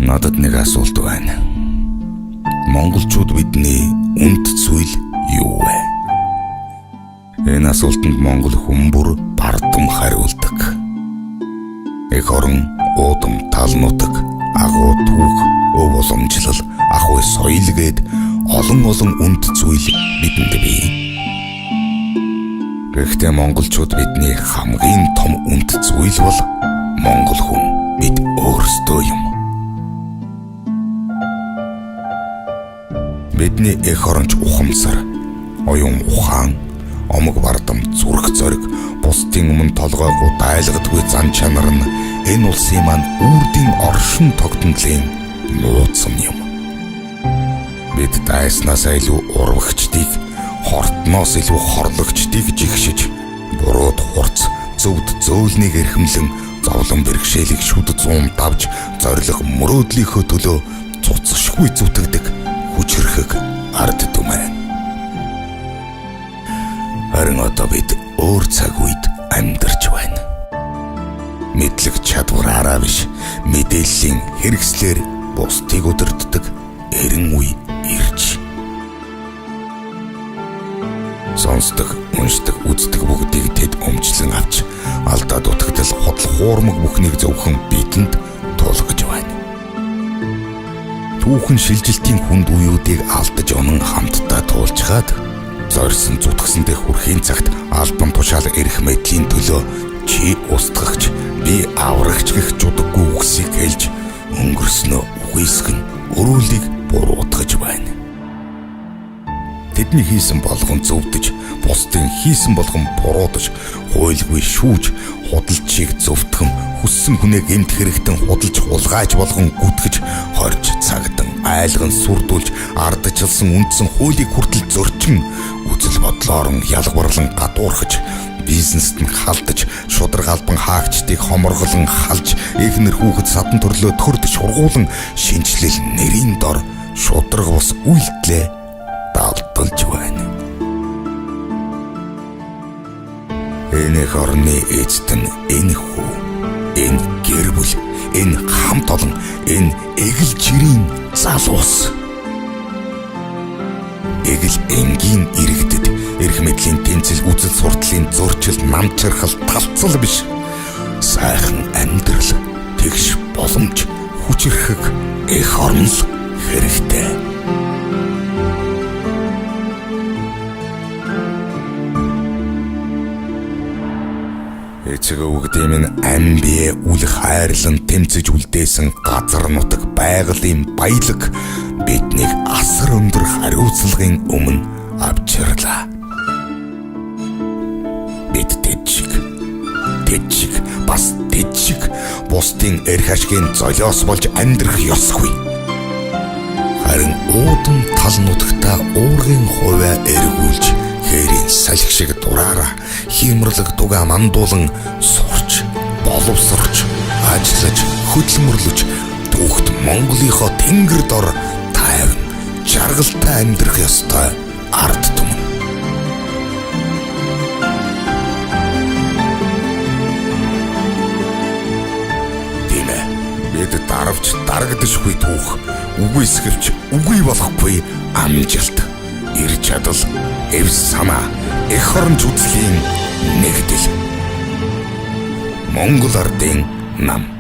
Надад нэг асуулт байна. Монголчууд бидний үнэт зүйл юу вэ? Энэ асуултанд монгол хүн бүр бардам хариулдаг. Эх орон, уудам, тал нутаг, агуу түүх, өв уламжлал, ахуй соёл гээд олон олон үнэт зүйл бидэнд бий. Гэхдээ монголчууд бидний хамгийн том үнэт зүйл бол монгол хүн бид өөрсдөө юм. Бидний эх оронч ухамсар, оюун ухаан, омог бардам, зүрх зориг, бусдын өмнө толгойгоо дайлгадгүй зан чанар нь энэ улсын маань үрдийн оршин тогтнолын нууцсан юм. Бид дайснаас илүү урвагчдыг, хортноос илүү хорлогчдыг жигшиж, бурууд хурц, зөвд зөөлнийг эрхэмлэн, зовлон бэрхшээлийг шүд зуун давж, зориг мөрөөдлийнхөө төлөө цуцшгүй зүтгэдэг хүчирхэг ард түмэн. Харин одоо бид өөр цаг үед амьдарч байна. Мэдлэг чадвараараа биш, мэдээллийн хэрэгслээр бусдыг удирддаг эрен үе ирж. Сонсдог, уншдаг, үздэг бүгдийг тэд өмчлөн авч, алдаа дутагдал, худал хуурмаг бүхнийг зөвхөн бидэнд тулгаж байна. Түүхэн шилжилтийн хүнд үеүүдийг алдаж унан хамтдаа туулчхаад зорьсон зүтгэсэндээ хүрэхийн цагт албан тушаал эрх мэдлийн төлөө чи устгагч, би аврагч гэх жудаггүй үгсийг хэлж өнгөрснөө үгүйсгэн өрөөлийг буруутгаж байна. Тэдний хийсэн болгон зөвдөж, бусдын хийсэн болгон буруудаж, хуйлгүй шүүж, худалчийг зөвтгөн, хүссэн хүнээ гэмт хэрэгтэн худалж хулгайж болгон гүтгэж, хорж цагдан, айлган сүрдүүлж, ардчилсан үндсэн хуулийг хүртэл зөрчин, үзэл бодлоор нь ялгаварлан гадуурхаж, бизнест нь халдаж, шударга албан хаагчдыг хоморголон халж, эхнэр хүүхэд садан төрлөө төрд шургуулан шинэчлэл нэрийн дор шударга бус үйлдэлээ далдалж байна. Энэ эх орны эзэд нь энэ хүү, энэ гэр бүл, энэ хамт олон, энэ эгэл жирийн залуус. Эгэл энгийн иргэдэд эрх мэдлийн тэмцэл, үзэл суртлын зөрчил, намчирхал, талцал биш. Сайхан амьдрал, тэгш боломж, хүчирхэг эх орн л хэрэгтэй. Эцэг өвгдийн минь ам бие үл хайрлан тэмцэж үлдээсэн газар нутаг байгалийн баялаг биднийг асар өндөр хариуцлагын өмнө авчирлаа. Бид тэд шиг бас тэд шиг бусдын эрх ашигын золиос болж амьдрах ёсгүй. Харин уудам тал нутагтаа уургын хувиа эргүүлж, хээрийн салхи шиг дураараа хиймэрлэг дугаа мандуулан сурч, боловсрч, ажиллаж, хөдөлмөрлөж түүхт Монголынхоо тэнгэр дор тайван, жаргалтай амьдрах ёстой ард түмэн. Тийм ээ, бид даравч дарагдашгүй түүх, үгүйсгэвч үгүй болохгүй амжилт, эр чадал, эв санаа, эх оронч үзлийн нэгдэл. Монгол ардын нам.